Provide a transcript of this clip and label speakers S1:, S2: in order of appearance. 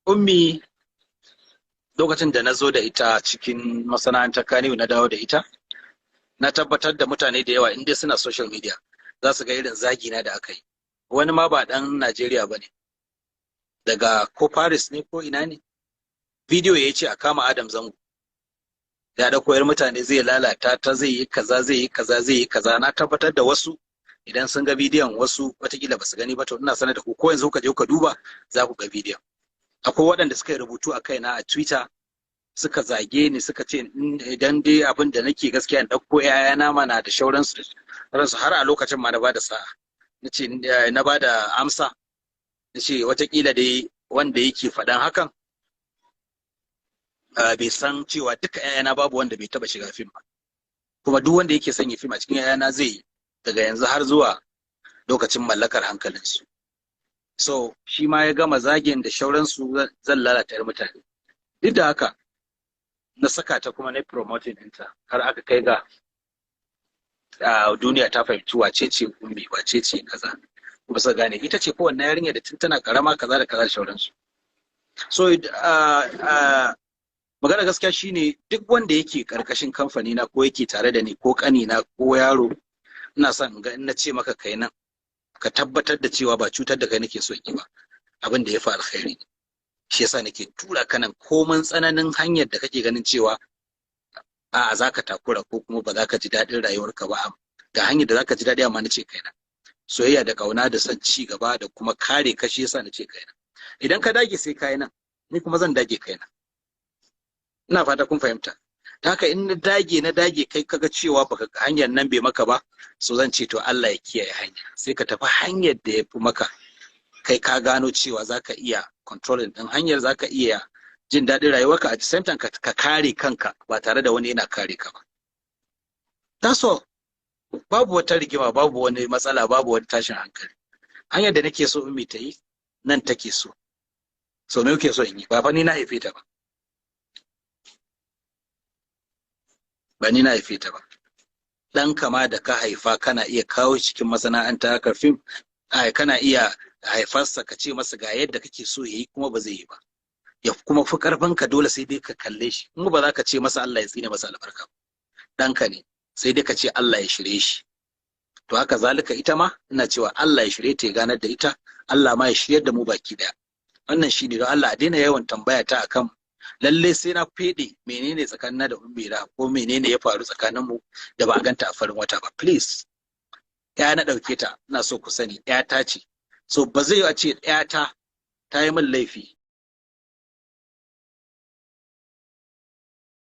S1: Ummi, lokacin da na zo da ita cikin masana'antar Kannywood, na dawo da ita, na tabbatar da mutane da yawa, inda suna social media, za su ga irin zagina da aka yi. Wani ma ba ɗan Najeriya ba ne, daga ko Paris ne ko ina ne, bidiyo ya ce a kama Adam Zango, ya da koyar mutane, zai lalata ta, zai yi kaza, zai yi kaza, zai yi kaza. Na tabbatar da wasu idan sun ga bidiyon, wasu watakila ba su gani ba. To, ina sanar da ku, ko yanzu kuka je kuka duba, za ku ga bidiyon. Akwai waɗanda suka yi rubutu a kaina a Twitter, suka zage ni, suka ce idan dai abin da nake gaskiya, in ɗauko ‘ya'yana mana da shauransu ransu. Har a lokacin ma na bada sa'a, na ce na bada amsa, na ce watakila dai wanda yake faɗan hakan bai san cewa duka ‘ya'yana babu wanda bai taɓa shiga fim ba, kuma duk wanda yake son ya fim a cikin ‘ya'yana zai yi daga yanzu har zuwa lokacin mallakar hankalinsu. So shi ma ya gama zagin da shauransu, zan lalata 'yar mutane. Duk da haka na saka ta, kuma na promoting ɗinta har aka kai ga duniya ta fahimci wace ce Ummi, wace ce kaza, kuma suka gane ita ce kowanne yarinya da tun tana karama kaza da kaza da shauransu. So magana gaskiya shine, duk wanda yake karkashin kamfani na, ko yake tare da ni, ko kani na, ko yaro, ina son ga in na ce maka kai nan, ka tabbatar da cewa ba cutar da kai nake so in yi ba, abin da ya fi alkhairi. Shi yasa nake tura ka nan, komin tsananin hanyar da kake ganin cewa a za ka takura ko kuma ba za ka ji daɗin rayuwarka ba, ga hanyar da za ka ji daɗi, amma na ce kaina. Soyayya da ƙauna da son ci gaba da kuma kare ka, shi yasa na ce kaina. Idan ka dage sai kai nan, ni kuma zan dage kaina. Ina fata kun fahimta. Ta haka in na dage, na dage, kai kaga cewa baka hanyar nan bai maka ba, so zan ce to, Allah ya kiyaye hanya, sai ka tafi hanyar da ya fi maka. Kai ka gano cewa zaka iya controlling din hanyar, zaka iya jin daɗin rayuwarka, at the same time ka kare kanka ba tare da wani yana kare ka ba. That's all. Babu wata rigima, babu wani matsala, babu wani tashin hankali. Hanyar da nake so Ummi ta yi nan take so. So me kuke so in yi? Ba fa ni na haife ta ba, ba ni na haife ta ba. Dan kama da ka haifa, kana iya kawo cikin masana'anta harkar fim, kana iya haifarsa ka ce masa ga yadda kake so yayi, kuma ba zai yi ba, ya kuma fi karfin ka, dole sai dai ka kalle shi, kuma ba za ka ce masa Allah ya tsine masa albarka. Ɗanka ne, sai dai ka ce Allah ya shirye shi. To, haka zalika ita ma ina cewa Allah ya shirye ta, ya ganar da ita, Allah ma ya shiryar da mu baki daya. Wannan shi ne. Don Allah a daina yawan tambaya ta akan lalle sai na fede menene tsakanina da Ummira, ko menene ya faru tsakanin mu da ba a ganta a farin wata ba. Please, ya na ɗauke ta, ina so ku sani ta ce. So ba zai a ce ta ta yi min laifi.